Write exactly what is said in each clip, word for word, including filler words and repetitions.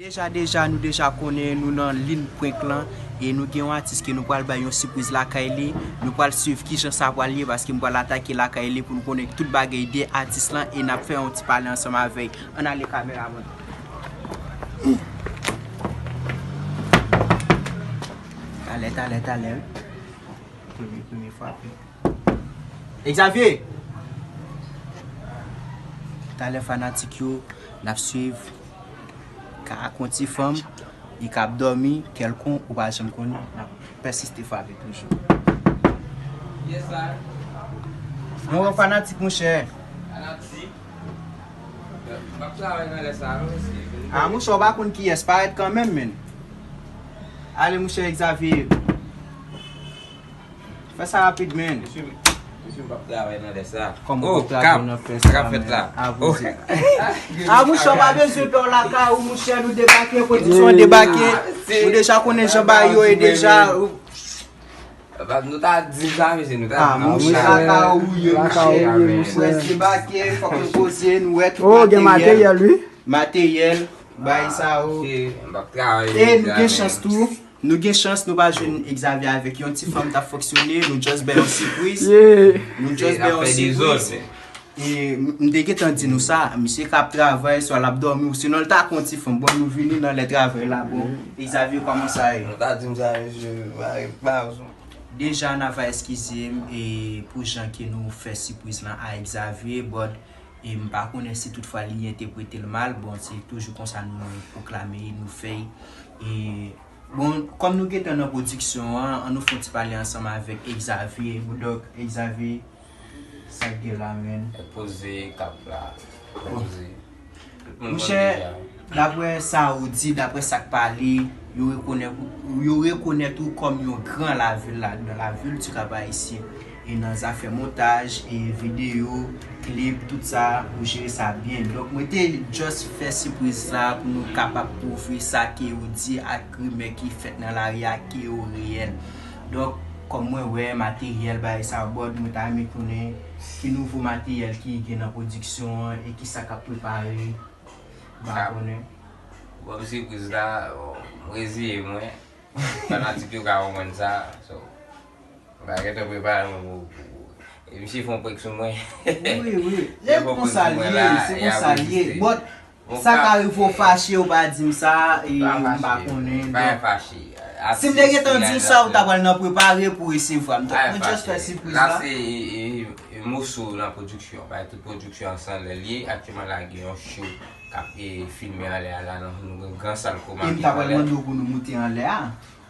Deja, deja, nou deja konnen nou nan liy prank lan, e nou gen yon atis ke nou pral bay yon sipriz lakay li. Nou pral swiv kijan sa pral ye, paske m pral atake lakay li pou nou konnen tout bagay de atis lan, e n ap fè yon ti pale ansanm avè l. Ann ale, kameramann. Talè, talè, talè. Premye, premye frape. Xavier! Talè fanatik yo, n ap swiv. Ka ak yon ti fanm, li k ap dòmi, kèlkonk, ou pa janm konnen, n ap pèsiste frape toujou. Yes, sir. Yon fanatik, monchè. Fanatik. M ap travay nan lè sa, non, mesye. Ah, monchè, ou pa konn kiyès, parèt kanmenm, menn. Ale, monchè Xavier. Fè sa rapid, menn. Mesye, mesye, m p ap travay nan lè sa. Kòman ou travay nan fè sa, menn? Sa k ap fèt la? Ah, monchè, w pa bezwen pè w lakay ou, monchè, nou debake, pwodiksyon an debake. Ou deja konnen jan bagay yo ye deja. Nou ta di m sa, mesye, nou ta di m sa. Ah, monchè, lakay ou ye, monchè. Prens debake, fòk nou poze, nou wè tout materyèl. Materyèl, bagay sa yo. E nou gen chans tou. Nou gen chans, nou pa jwenn Xavier avèk yon ti fanm t ap fonksyone, nou just bay yon sipriz. Nou just bay yon sipriz. E m, m te gentan di nou sa, misye k ap travay, swa l ap dòmi, ou sinon l ta ak yon ti fanm. Bon, nou vini nan lè travay la, bon. Xavier, kòman sa ye? Nou ta di m sa, mesye, pa, pa. Deja, n ava eskize m, e pou jan ke nou fè sipriz lan a Xavier, but, e m pa konnen si toutfwa li entèprete l mal, bon, se toujou konsa nou pwoklame, nou fè. E, bon, kòm nou gentan nan pwodiksyon an, ann nou fè yon ti pale ansanm avèk Xavier. Donk, Xavier, sa k gen la, menn? Poze kap la. Poze. Tout moun konn deja. Monchè, daprè sa ou di, daprè sa k pale, yo rekonèt, yo rekonèt ou kòm yon gran lavil la, dans la ville du Cap-Haïtien. E nan zafè montaj, e videyo, klip, tout sa, ou jere sa byen. Donk, mwen te just fè sipriz sa pou nou kapab pwouve sa ke ou di ak rimè ki fèt nan lari a ke yo reyèl. Donk, kòm mwen wè materyèl bagay sa, but, mwen ta renmen konnen ki nouvo materyèl ki gen nan pwodiksyon an e ki sa k ap prepare. M pa konnen. Bon, sipriz la, bon, m reziye mwen. Fanatik yo ka konprann sa. So, m pa gentan prepare mwen pou, pou, e misye fè yon prank sou mwen. Wi, wi. Se konsa l ye, se konsa l ye. But, sa ka rive w fache, ou pa di m sa, e m pa konnen. Pa fache. Si m te gentan di w sa, ou ta pral nan prepare pou resevwa m. Donk, mwen just fè sipriz la. La, se, e, e, e, moso nan pwodiksyon. Bay tout pwodiksyon an san lè l ye. Aktyèlman, la, gen yon show k ap, e, filme anlè a la, nou gen gran sal Koma ki anlè. E m ta pral mande w pou nou moute anlè a.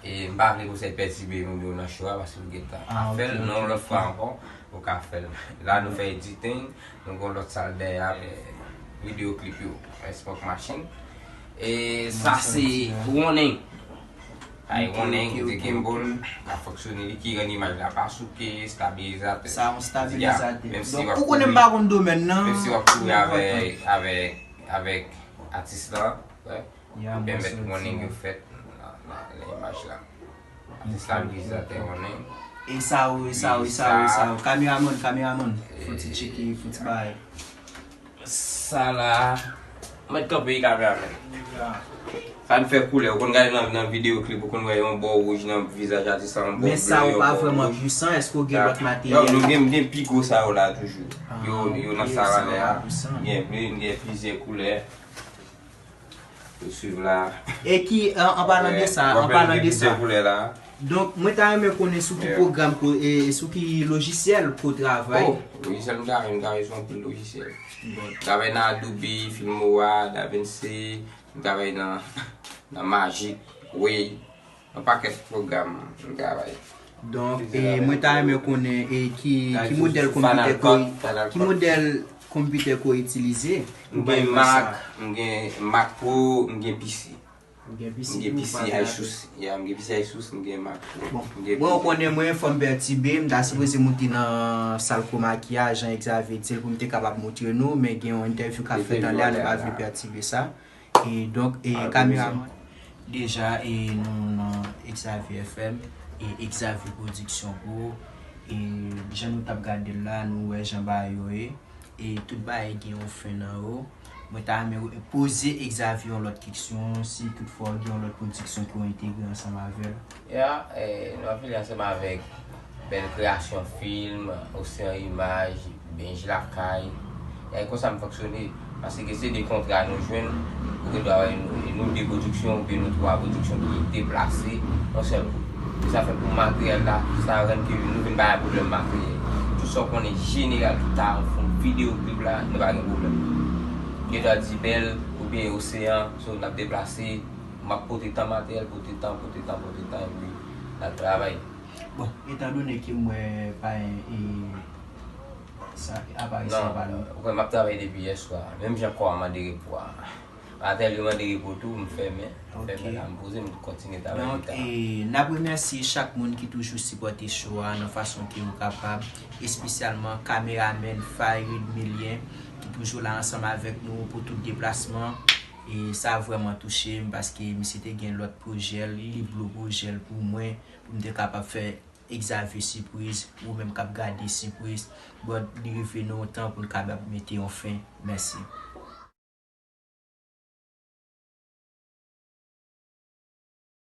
E m pa vle pou sa pètibe moun yo nan show a, paske m gentan ap fè l, men yon lòt fwa ankò, ou ka fè l. La, nou fè editing, nou gen yon lòt sal dèyè a, e, videyo klip yo, e, Smoke Machine. E sa se warning. Ay, warning, ou te gimbal, ka fonksyone, li ki rann imaj la pa souke, stabilizatè. Sa yon stabilizatè. Donk, ou konnen m pa konn domèn nan. Menm si w ap kouri avèk, avèk, avèk atis la, wè. Pou pèmèt warning yo fèt nan, nan, nan imaj la. Stabilizatè warning. E sa ou, e sa ou, e sa ou, e sa ou. Kameraman, kameraman. Fò ti tcheke, fò ti bay. Sa la. Mèt kanpe kameraman. Sa n fè koulè. Ou konn gade nan, nan videyo klip, ou konn wè yon bò wouj nan vizaj atis la, yon bò ble, yon bò wouj. Men sa ou pa vrèman pwisan, èske ou gen lòt materyèl? Yo, nou gen, gen pi gwo sa yo la toujou. Yo, yo nan sal anlè a. Gen, gen plizyè koulè. Yo swiv la. E ki, an, an palan de sa, an palan de sa. Donk, mwen ta renmen konnen sou ki pwogram, ko-, e sou ki lojisyèl ke w travay. Oh, lojisyèl m travay, m travay sou anpil lojisyèl. M travay nan Adobe, Filmora, DaVinci, m travay nan, nan Magic, Wave. Yon pakèt pwogram m travay. Donk, e, mwen ta renmen konnen, e, ki, ki modèl konpitè ke w, ki modèl konpitè ke w itilize pou bay imaj sa? M gen Mac, m gen Mac Pro, m gen P C. Ou gen P C tou, ou pa gen Asus? Ya, m gen P C Asus, m gen Mac Pro. Bon, ou konnen mwen, fò m pètibe, m ta sipoze moute nan sal Koma ki a, jan Xavier di l, pou m te kapab montre nou, men gen yon entèvyou k ap fèt anlè a, nou pa vle pètibe sa. E donk, e kameraman. Deja, e nou nan Xavier F M, e Xavier Production Pro, e jan nou t ap gade l la, nou wè jan bagay yo ye, e tout bagay gen yon fen nan yo, Mwen ta renmen poze Exavier yon lòt keksyon, si toutfwa w gen yon lòt pwodiksyon ke w entegre ansanm avè l. Ya, eh, nou ap vini ansanm avèk Bèl Kreyasyon Fim, Oseyan Imaj, Benji Lakay. E konsa m fonksyone. Paske se de kontra nou jwenn, ou gen dwa wè nou, nou de pwodiksyon oubyen nou twa pwodiksyon ki deplase yon sèl kou. E sa fè pou materyèl la, sa rann ke nou vin bay pwoblèm materyèl. Tout sa w konnen jeneral ki ta fè videyo klip la, nou pa gen pwoblèm. Gen dwa di Bèl oubyen Oseyan, so n ap deplase, m ap pote tan materyèl, pote tan, pote tan, pote tan, epi n ap travay. Bon, etandone ke m wè pa gen e, sa, aparisyon pa nou. Ou kwè m ap travay depi yèswa, menm jan kò a mande repo a. Atèl yo mande repo tou, m fèmen. M fèmen la, m poze, m kontinye travay pita. Donk, e, n ap remèsye chak moun ki toujou sipòte show a nan fason ke yo kapab, espesyalman kameramèn Fayrid Milien, ki toujou la ansanm avèk nou pou tout deplasman. E sa vrèman touche m paske misye te gen lòt pwojè l, li bloke pwojè l pou mwen, pou m te kapab fè Exavier sipriz, ou menm k ap gade sipriz. Bon, li rive nan yon tan pou n kapab mete yon fen. Mèsi.